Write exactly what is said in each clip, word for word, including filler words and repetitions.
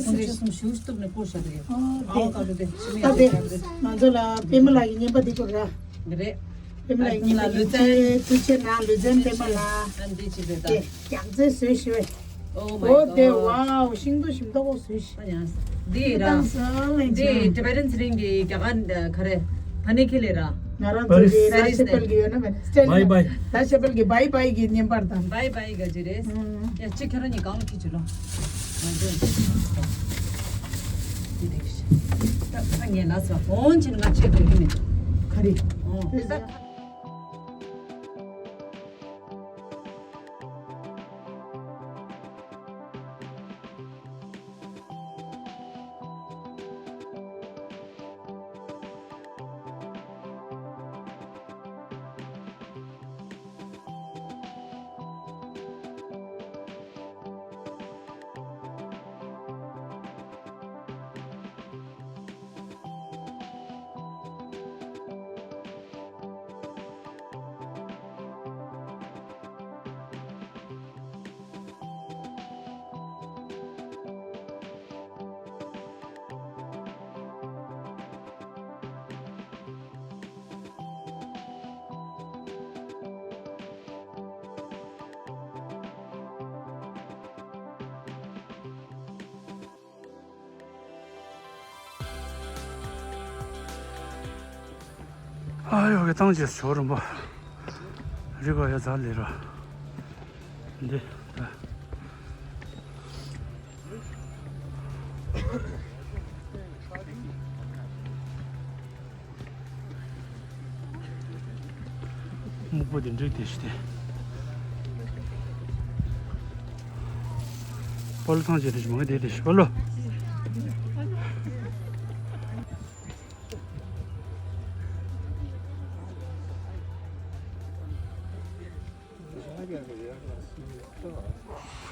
ཁོང་ཚོ་གསུམ་ཞུ་སྟོབས་ནས་སྐོར་བཞག་གི་ཡོད། ཨོ་དེ། ཨའོ་ཀ་རུ་དེ་ཤི་མི་ཨ་ཡ་དེ་དེ་ང་ཚོ་ལ་པད་མ་ལགས་ཀྱི་བརྙན་པར་འདི་སྐོར་ར། རེད། པད་མ་ལགས་ཀྱི་བརྙན་པར་འདི་ལུས་རྩལ་ཐུགས་རྗེ་གནང་ལུས་རྩལ་པད་མ་ལགས། ཨ་འདི་ཅི་རེད་ད། དེ་རྒྱག་རྩལ་བཟོས་ཞུ་བས། Oh my ཨོ་དེ། God. Wow. ཤིང་ཏོག་ཤིང་ཏོག་བཟོས་ཞུ། ཨ་ཡ། འདི་ར། ཏང་སང་ལེན་འདི་ཅང་ཊི་བེ་ཊན་ཚེ་རིང་གི་རྒྱ་གར་ག་རེ་ཕ་ནི་ཁེ་ལེ་ར། ང་རང་ཚོ་གི་པེ་རིས། ར་ཤེ་པེལ་གི་ཡོད་ན་མེད་སི་ཊེལ། བའི་བའི། ར་ཤེ་པེལ་གི་བའི་བའི་གི་བརྙན་པར་དང་། བའི་བའི་ག་ཅི་རེད། ཨུམ། ཡ་ཅི་ཁྱེད་རང་གཉིས་གང་ལ་ཁྱེད་ཅི་ལོ། ང་ཚོ་འདི་རེད་ཤག་ད་ད་ངས་ལ་ས་འོན་ཆེན་ང་ཆེད་དུ་ཡིན་མེད། ག་རེ། ཨོ། ཨ་ཡོ་གི་ཏང་ཅེས་ཞོར་རིམ་པ། རི་ག་ཡ་ཛ་ལི་ར། འདི། སྨུག་པོ་དེ་འགྲིག་དེ་ཞིག་དེ། པ་ལོ་ཐང་ཆད་དེ་ཞིག་མ་གི་དེ་དེ་ཞིག་པ་ལོ།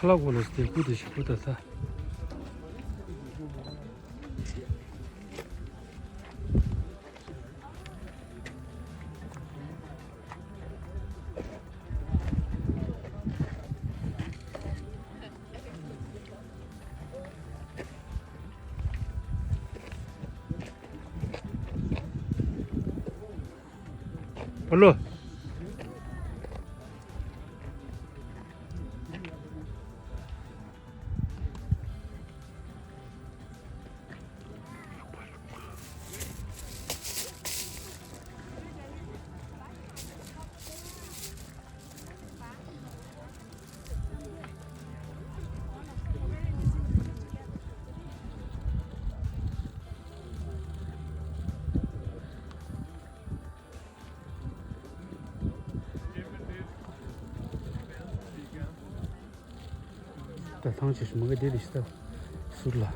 ཁ་ལག་གོ་ལ་སྟེ་ཀུ་དེ་ཞིག་ཀུ་ད་ད། ཨ་ལོ། ད་ཐང་ཆད་ཞིག་མ་གི་དེ་དེ་ཞིག་ད་ཟུར་ལ།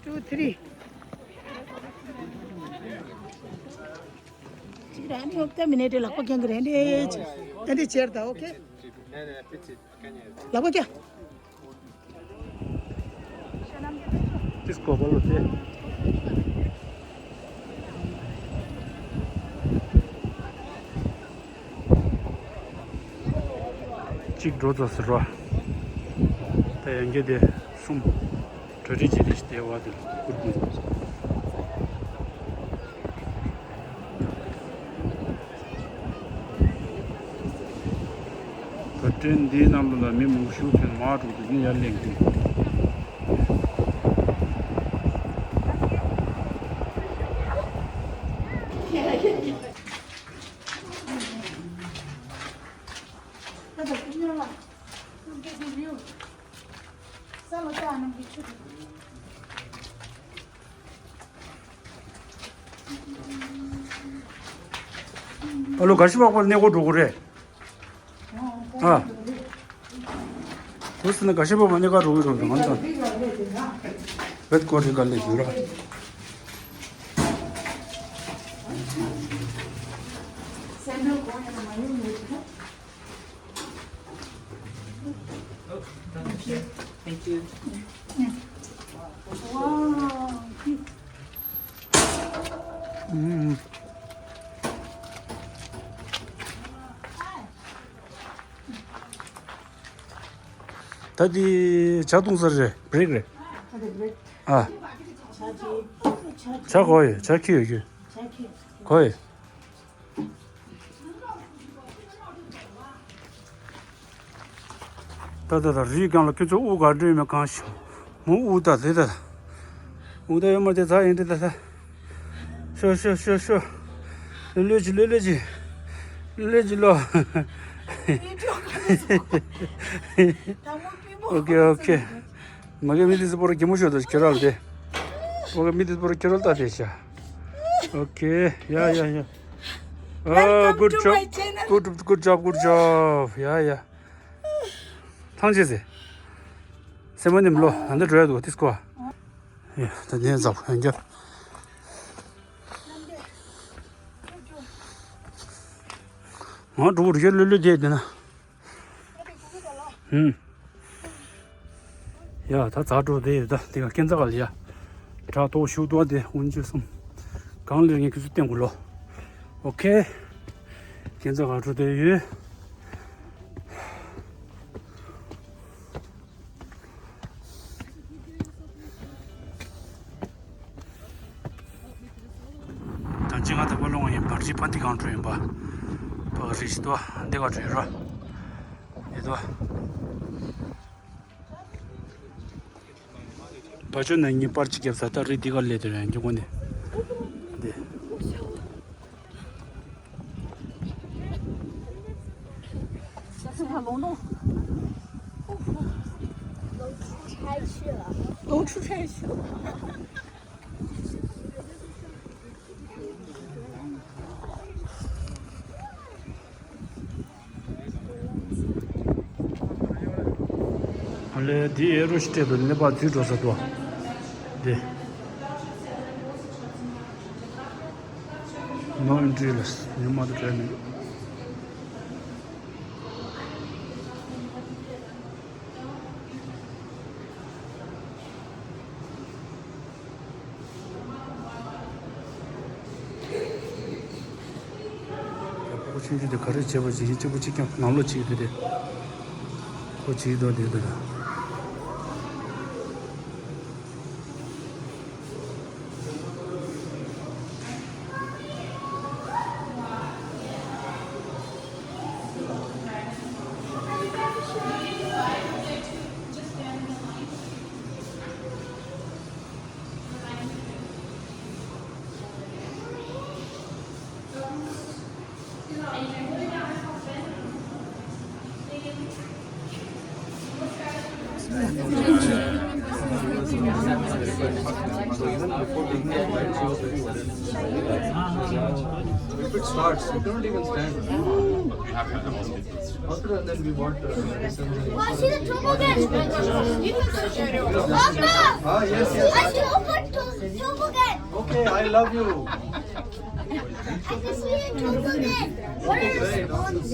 Two, three. གཅིག་རང་ནི་ཨོག་ཏ་མི་ནེ་ཏི་ལག་པ་འཁྱང་གི་རེད་འདི། ཨ་འདི་ཆེར་ད་ཨོ་ཁེ། ལག་པ་འཁྱང་། ཏིས་ཀོ་བོ་ལོ་ཏེ། གཅིག་འགྲོ་ཚར་ཟེར་བ། ད་ཡང་བསྐྱར་དེ་གསུམ། གྲ་སྒྲིག་བྱས་ཏེ་ཞིག་བསྡད་པ་དེ་ལ་བསྐུར་དགོས། བར་ཐེངས་འདིའི་ནང་ལ་མི་མང་པོ་ཞིག་ཐོན་མར་འགྲོ་དུས་ནི་ཡར་ལེན་དགོས། ཨ་ལོ་ག་ཤི་པག་པ་གནས་སྐོར་འགྲོ་དགོས་རེད། ཨ། འུ་སི་ན་ག་ཤེ་པོ་མ་ནི་ག་རུ་རུ་རུ་ང་ཚོ་བེད་ཀོ་རི་ག་ལེ་དུ་ར། Thank you. ད་འདི་ཇ་འཐུང་ས་རེད། བྷི་རེག་རེད། ཨ། ཇ་གོ་ཡོད། ཇ་ཁྱི་ཡོད་རྒྱུ། གོ་ཡོད། ད་ད་ད་རིའི་སྒང་ལ་ཁྱོད་ཚོ་དབུགས་ག་འདྲ་ཡོད་མེད་གང་ཤེས། མོ་དབུགས་ད་དེ་ད། དབུགས་ད་ཡོད་མ་དེ་ད་ཡིན་དེ་ད་ད། ཤོ་ཤོ་ཤོ་ཤོ། ལོས་ལོས་ཅི་ལོས་ལོས་ཅི། ལོས་ལོས་ཅི་ལོ། ཨོ་ཁེ་ཨོ་ཁེ། མ་གི་མི་དེ་ཚོ་པོ་ར་གི་མོ་ཤོ་ད་ཁྱོད་ར་ལ་དེ། མ་གི་མི་དེ་ཚོ་པོ་ར་ཁྱོད་ར་ལ་ད་དེ་ཤ། ཨོ་ཁེ། ཡ་ཡ་ཡ། Oh, good job. Good, good job, good job. ཡ་ཡ། ཐང་ཆད་ཟེ། སེམས་མ་ནེམ་ལོ། ཨ་འདི་འགྲོ་ཡ་འདུག་ཏིས་ཀོ། ཡ་ད་ནས་ཟབ་ཡང་རྒྱབ། ང་འགྲོ་རུ་ཡ་ལོ་ལོ་དེ་དེ་ན། ཧུམ། ཡ་ད་ཛ་འགྲོ་དེ་ཡོད་ད་དེ་ག་ཁྱེད་ཚ་ག་ལ་ཡ། དྲ་ཐོག་ཞུགས་འདུག་དེ་དབུན་ཆོས་གསུམ། གང་ལེར་ངས་ཁྱོད་ཚོ་བསྟན་དགོས་ལོ། ཨོ་ཁེ། ཁྱེད་ཚ་ག་འགྲོ་དེ་ཡོད། ད་ཅི་ང་ད་པ་ལོང་ཡིན་པ་རི་ཕ་འདི་གང་འགྲོ་ཡིན་པ། པ་རི་ཞི་ཏོ་འདི་ག་འགྲོ་ཡིན་རོ། ཡེ་ཏོ། བ་ཅོ་ན་ངའི་པར་ཅིག་རྒྱབ་ས་ད་རི་འདི་ག་ལེ་དེ་རེད་འཇུག་གོ་ནི། འདི། ཨ་ལེ་འདི་ཨེ་རོ་སི་ཊེ་ཊི་ལ་ནེ་པ་འཛུལ་འགྲོ་ས་འདུག་འདི། No entry ལ་ཉི་མ་དུ་བྲལ་མི་འདུག་ཁོ་ཆུང་ཆུང་དེ་ག་རེ་བྱེད་པ་ཅིག་ཡིན་གཅིག་པུ་གཅིག་ཀྱང་ནང་ལོགས་གཅིག་དེ་དེ། ཁོ་གཅིག་དོ་དེ་དེ། If it starts, you cannot even stand. Hospital, and then we bought, uh, medicine. Oh, I see the turbo gas. Papa! Ah, yes, yes. I see open to turbo gas. Okay, I love you. I can see the turbo gas. What are the spawns?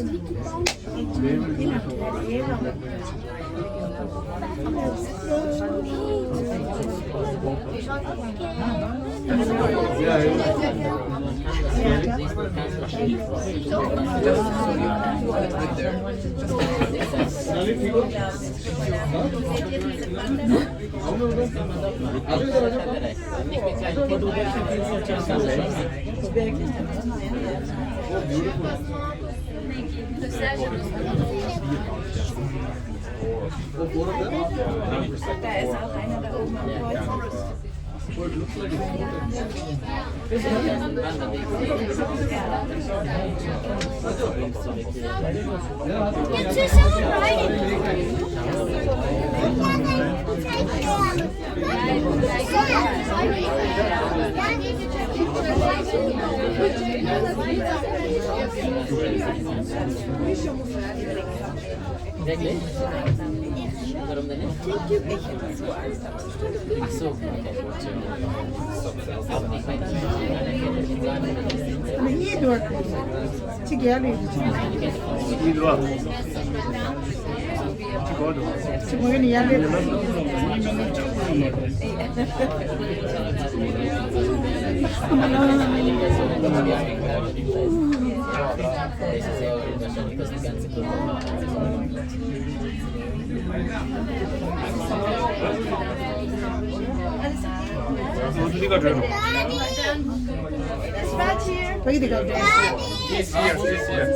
Da ist auch einer da oben am Kreuz. It's so bright. Wirklich? Warum denn nicht? Ach so, okay. He's here, he's here.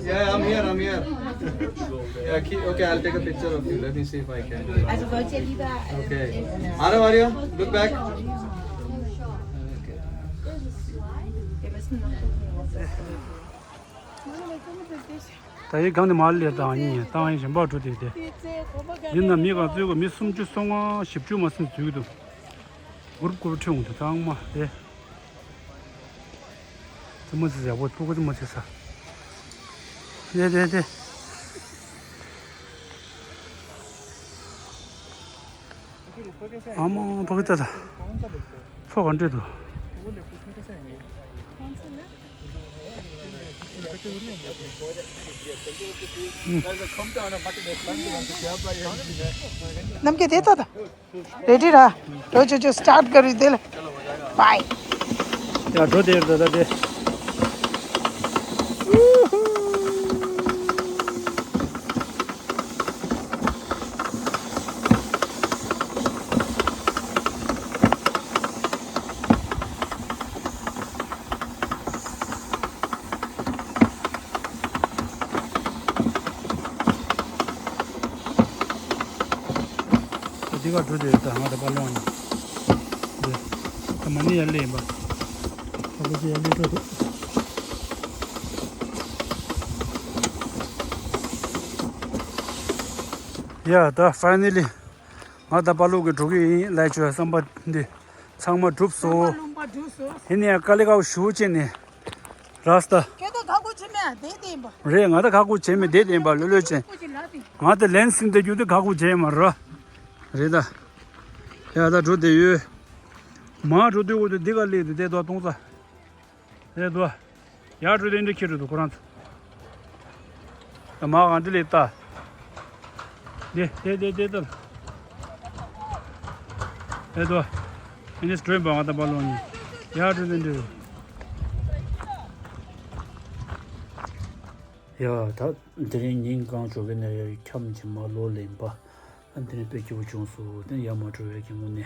Yeah, I'm here, I'm here. Yeah, keep, okay, I'll take a picture of you. Let me see if I can. Also wollt ihr lieber, ähm, Okay. Mario, Mario, look back. Wir müssen noch gucken, was das ད་ཡི་གང་ནས་མ་ལས་བཏང་ཡིན་བཏང་ཡིན་གཞན་པ་འགྲོ་དེ་དེ། ཡིན་ན་མི་གང་བཙུགས་གོ་མི་སུམ་ཅུ་སོ་ལྔ་བཞི་བཅུ་མ་ཟིན་འཛུལ་གི་འདུག་གུ་རུབ་གུ་རུབ་ཁྲིད་འོང་དུ་ཚང་མ་དེ། ཙི་མོ་ཙི་ཡག་པོ་སྤུ་གུ་ཙི་མོ་ཙི་ས། དེ་དེ་དེ། ཨ་མ་ཕ་གི་ཏ་ད། ཕོ་ག་འདྲེ་འདུག་ནམ་མཁའ་དེ་ལྟ་ད། རེ་ཌི་ར། འགྲོ་ཆོ་ཆོ་སི་ཊར་ཊི་ཀར་རེ་དེ་ལ། བའི། ཡ་འགྲོ་དེ་རེད་ད་ད་དེ། འདི་ག་འགྲོ་དེ་ད་ང་ད་པ་ལོང་ཡིན། འདི་ད་མ་ནི་ཡར་སླེབས་ཡིན་པ། ད་ཁོ་ཚོ་ཡར་སླེབས་འགྲོ་འདུག་ཡ་ད་ཕའི་ནལ་ལི་ང་ད་པ་ལོ་གི་འགྲོ་གི་ཡིན་ལས་བྱོས་བསམ་པ་འདི་ཚང་མ་འགྲུབ་སོང་། ལུང་པ་འགྲུབ་སོང་། དེ་ནས་ཀ་ལི་ཀའོ་ཞུ་བྱས་ནས། ར་སྟ། ཁྱེད་ད་ཁག་པོ་བྱེད་མེད་དེ་བསྟན་པ། རེད་ང་ད་ཁག་པོ་བྱེད་མེད་དེ་བསྟན་པ་ལོས་ལོས་བྱེད། ཁག་པོ་བྱེད་ལ་དེ། ང་ད་ལན་སིན་དེ་རྒྱུ་དེ་ཁག་པོ་བྱེད་མ་ར། རེད་ད། ཡ་ད་འགྲོ་དེ་ཡོད། མ་འགྲོ་དུས་འོ་དེ་འདི་ག་ལེགས་དེ་དེ་དོ་གཏོང་ས། རེད་དོ། ཡར་འགྲོ་དེ་འདི་ཁྱེར་འགྲོ་དུ་ཁོ་རང་ཚོ། ད་མ་གང་འདི་ལེགས་ད། དེ་དེ་དེ་དེ་ད། ཨེ་དོ། ཨེ་ནི་སི་ཊི་རི་ཊི་བ་ང་ད་པ་ལོ་ནི། ཡར་འགྲོ་དེ་འདི། ཡ་ད་དེ་རིང་ཉིན་གང་འགྲོ་གི་ནས་ཡ་ཁྱམས་ཀྱི་མ་ལོ་ལེན་པ། ཨ་འདི་ནི་དཔེ་སྐྱིད་པོ་བྱུང་སོང་དེ་ཡར་མ་འགྲོ་བའི་གི་ངོ་ནས།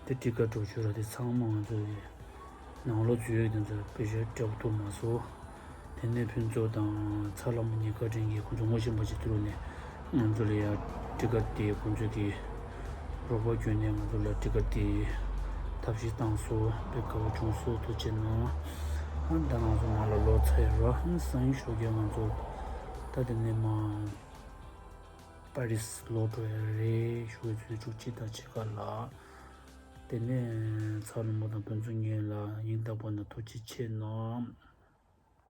དེ་ཊི་ཀ་འགྲོ་ཆོས་ར་དེ་ཚང་མ་ང་ཚོ་ཡི་ནང་ལོགས་འཛུལ་ཡོད་དེ་ཚོ་དཔེ་ཞེ་དྲག་པོ་ཐུབ་མ་སོང་། དེ་ནས་ཕུན་ཚོགས་དང་ཚ་ལམ་གཉིས་ཀ་དྲན་གྱིས་ཁོང་ཚོ་ངོ་ཤེས་པ་ཅིག་ཐུག་ནས་ང་ཚོ་ལ་ཡ་ཊི་ཀ་དེ་ཁོང་ཚོ་གིས་རོགས་པ་བརྒྱུད་ནས་ང་ཚོ་ལ་ཊི་ཀ་དེ་ཐབས་ཤེས་བཏང་སོང་། དཔེ་དགའ་པོ་བྱུང་སོང་། ཐུགས་རྗེ་གནང་། ཨ་ད་ང་ཚོ་ནང་ལ་ལོག་ཚར་ཡོད་ར། སང་ཉིན་ཞོགས་ཀས་ང་ཚོ་ད་དེ་ནས་མ། པ་རིས་ལོག་འགྲོ་ཡ་རེད། ཞུ་བའི་ཚུལ་དྲུག་སྤྱི་དང་ཕྱེད་ཀ་ལ། དེ་ནས་ཚ་ལུ་མོ་དང་ཕུན་ཚོགས་ངེད་ལ་ཡིན་བདག་པོ་ན་ཐུགས་རྗེ་ཆེ་གནང་།